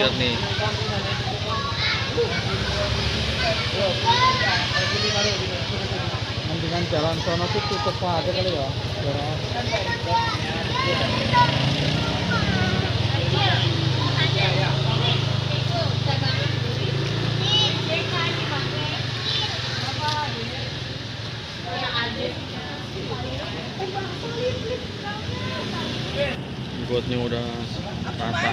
parkir nih. Mendingan jalan sono tuh tutup aja kali ya. Buatnya udah rata.